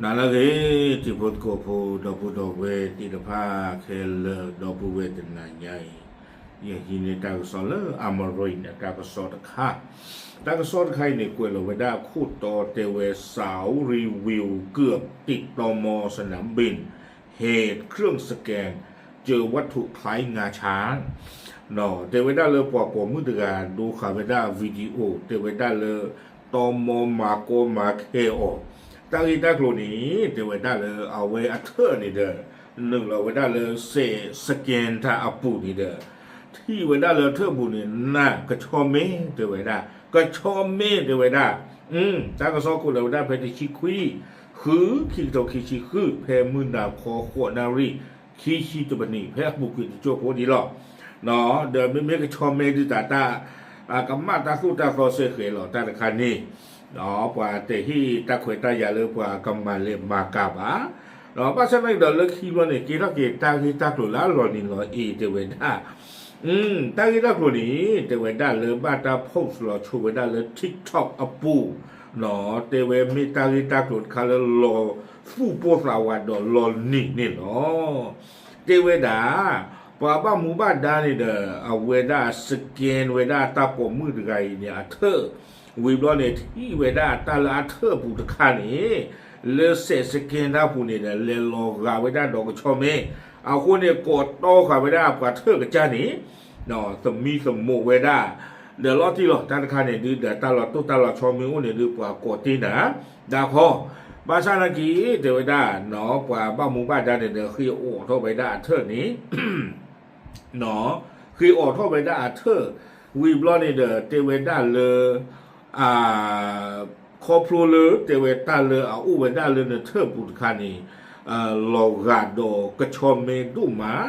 နၤလၢအဂ့ၤ တံၤဖိသကိးဖိ ဒီပုၢ်ဒီဝဲၢ်သ့ၣ်တဖၣ်ခဲလၢာ် ဒီပုၢ်ဝဲၢ်တနၤညါအံၤ, ယဟံးန့ၢ်တၢ်ကစီၣ်လၢ Amarin အတၢ်ကစီၣ်တခါ, တၢ်ကစီၣ်တခါအံၤန့ၣ် ကွဲးလီၤဝဲဒၣ်ခိၣ်တီတဲဝဲ Saudi ဝ့ၢ် เกือบติด ตม สนามบิน เหตุเครื่องสแกน เจอวัตถุคล้ายงาช้าง တဲဝဲဒၣ်လၢပှၤပိာ်မုၣ်တဂၤ ဒိဃာ်ဝဲဒၣ် video တဲဝဲဒၣ်လၢ တီမီမၤကီမၤခဲအီၤ, တၢ်ဂ့ၢ်တၢ်ကျိၤန့ၣ် တဲဝဲဒၣ်လၢအဝဲအထၢၣ်န့ၣ်ဒီး နုာ်လီၤဝဲဒၣ်လၢစဲး scan တၢ်အပူၤန့ၣ်ဒီး ထံၣ်ဝဲဒၣ်လၢထၢၣ်ပူၤန့ၣ် နၢ်ကဆီမ့ၢ် တဲဝဲဒၣ် ကဆီမ့ၢ် တဲဝဲဒၣ် တၢ်ကစီၣ်ကွဲးလီၤဝဲဒၣ်ဖဲတဆံခွံ ဃု ခံကထိခံဆံဃု ဖဲမုၢ်နၤခီဃိးနၣ်ရံၣ် ခံဆံတပနံး ဖဲအပူၤကွံာ်တစိၢ်ဖိဒံးလီၤ. ဒီးမ့မ့ၢ်ကဆီမ့ၢ်ဒုးတၢ်တၢ် ကမၣ်တၢ်သိၣ်တၢ်သီစ့ၢ်ကီးလီၤ တၢ်တခါန့ၣ် ပှၤတဟ့ၣ်တၢ်ခွဲးတၢ်ယာ်လၢပှၤကမၤလဲၤမၤကၤဘၣ်. ဒီးဘၣ်ဆၣ်သနာ်က့ဒီးလၢခံဘျီန့ၣ် ကဲထီၣ်က့ၤတၢ်ဂ့ၢ်တၢ်ကျိၤလၢအလီၤနံၤလီၤအ့ၤတဲဝဲဒၣ် တၢ်ဂ့ၢ်တၢ်ကျိၤန့ၣ် တဲဝဲဒၣ်လၢဘၣ်တၢ် post လီၤဆိဝဲဒၣ်လၢ TikTok အပူၤ တဲဝဲမ့ၢ်တၢ်ဂ့ၢ်တၢ်ကျိၤတခါလၢလီၤသူၣ်ပိၢ်သးဝးဒီးလီၤနံၤန့ၣ်လီၤ. တဲဝဲဒၣ် ပှၤဘၣ်မူဘၣ်ဒါန့ၣ်ဒီး အဝဲဒၣ် scan ဝဲဒၣ်တၢ်ပိာ်မုၣ်တဂၤအံၤန့ၣ် အထၢၣ် ဝံၤဘျီန့ၣ် ထံၣ်ဝဲဒၣ်တၢ်လၢအထၢၣ်အပူၤတခါန့ၣ် လၢစဲး scan တၢ်ပူၤန့ၣ်ဒီး လဲၤလီၤဂာ်ဝဲဒၣ်ဒီးကဆီမ့ၢ် အဃိန့ၣ် ကိးတီဃာ်ဝဲဒၣ်ပှၤထၢၣ်ကစၢ်န့ၣ် သမံသမိးဝဲဒၣ် ဒီးလီၤတံၢ်လီၤ တၢ်တခါန့ၣ်ဒုး ဒီးတၢ်လီၤတိၢ်တၢ်လီၤဆီမ့ၢ်အိၣ်န့ၣ်ဒုး ပှၤကိးတ့ၢ်နၤ ဒၣ်ခီ ဘၣ်ဆၣ်သနာ်က့ တဲဝဲဒၣ် ပှၤဘၣ်မူဘၣ်ဒါန့ၣ်ဒီး ဃ့အိးထီၣ်ဝဲဒၣ်အထၢၣ်န့ၣ် ဃ့အိးထီၣ်ဝဲဒၣ်အထၢၣ် ဝံၤဘျီန့ၣ်ဒီး တဲဝဲဒၣ်လၢ ခီဖျိလၢ တဲဝဲတၢ်လၢအအိၣ်ဝဲဒၣ်လၢနထၢၣ်ပူၤတခါန့ၣ် လီၤဂာ်ဒီးကဆီမ့ၢ်ဒိၣ်မး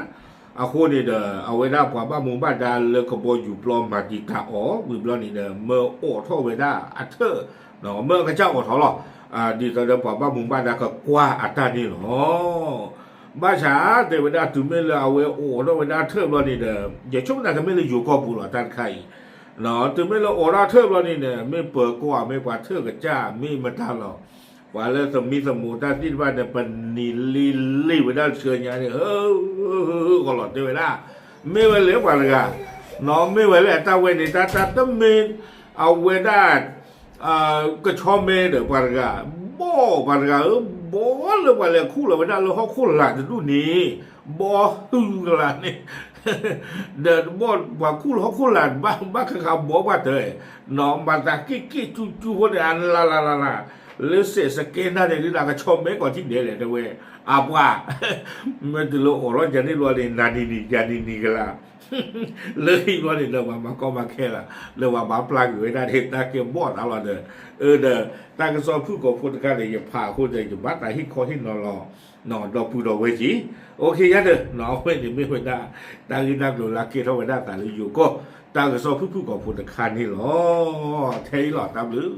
အဃိန့ၣ်ဒီး အဝဲဒၣ်ပှၤဘၣ်မူဘၣ်ဒါလၢကဘီယူၤပျီမၤတံာ်တာ်အီၤ ဝံၤဘျီန့ၣ်ဒီး မၢအိးထီၣ်ဝဲဒၣ်အထၢၣ် မၢအကစၢ်အိးထီၣ်လီၤ. ဒ်သိးဒီးပှၤဘၣ်မူဘၣ်ဒါကကွၢ်အတၢ်န့ၣ်လီၤ. ဘၣ်ဆၣ်တဲဝဲဒၣ် တုၤမ့ၢ်လၢအဝဲအိးထီၣ်ဝဲဒၣ်ထၢၣ်ဘျီန့ၣ်ဒီး ယဆိကမိၣ်သးကမ့ၢ်လၢယိၤကီၢ်ပူၤလီၤ တၢ်တခါအံၤ တုၤမ့ၢ်လၢအိးထီၣ်ထၢၣ်ဘျီန့ၣ်ဒီး မ့ၢ်ပၢၤကီၢ်ဧါ မ့ၢ်ပှၤထၢၣ်ကစၢ် မ့ၢ်မတၤလီၤ. ပှၤလၢသမံသမိးတၢ်သ့ၣ်တဖၣ်န့ၣ် ပနံၤလ့လ့ၣ်ဝဲဒၣ်ဆှၢညါန့ၣ် ဧၢ ဂီၤလီၤတဲဝဲဒၣ် မ့ၢ်ဝဲလဲၣ်ပှၤတဂၤ နီၢ်မ့ၢ်ဝဲလဲၣ် အတၢ်ဝဲန့ၣ် တၢ်တၢ်တမ့ၢ် အဝဲဒၣ် ကဆီမဲဒီးပှၤတဂၤ ဘီပှၤတဂၤဧၢ ဘီလၢပှၤလဲၤခူၣ်လီၤဝဲဒၣ်လၢဟီၣ်ခိၣ်လာ်တဒူၣ်န့ၣ် ဘီဟုကလၤန့ၣ် ဒီးဘီပှၤခူၣ်လၢဟီၣ်ခိၣ်လာ် ဘၣ်ဘၣ်ဃးဃးဘီပှၤတၢၢ် နီၢ်မၤသးက့ၣ်က့ၣ်ကၠူကၠူဖိန့ၣ် အလၤလၤလၤလၤ လၢစဲးစကဲနၢ်န့ၣ် ဒုးဒၣ်ကဆီမဲကီးထံၣ်ဒဲးလဲၣ် တဲဝဲ အပှၤ မ့ၢ်တုၤလၢအိးထီၣ်ယၤန့ၣ်ဘျီန့ၣ် နၤနံၤနံၤ ယၤနံၤနံၤကလၤ လၢဟံၣ်ဘျီန့ၣ် လၢပှၤမၤကီမၤခဲလၢာ် လၢပှၤမၤပျၢ်ကွံာ်ဝဲဒၣ်န့ၣ် တၢ်ကဲဘီၣ်သးလီၤဒီး အၢဒီး တၢ်ကစီၣ်ဖုၣ်ကိာ်ဖိတခါန့ၣ် ယဖးအဃိဒီး ယဘၣ်သးဟ့ၣ်ခီဟ့ၣ်နီၤလီၤ ဒီပုၢ်ဒီဝဲၢ်က့ၤ အိၣ်ခ့ယါဒီး နီၢ်အဝဲန့ၣ်မ့ၢ်ဝဲဒၣ် တၢ်ဂ့ၢ်တၢ်ကျိၤလၢကဲထီၣ်ဝဲဒၣ်သးလၢယိၤကီၢ် တၢ်ကစီၣ်ဖုၣ်ဖုၣ်ကိာ်ဖိတခါန့ၣ်လီၤ. ထဲအံၤလီၤ တၢ်ဘျုး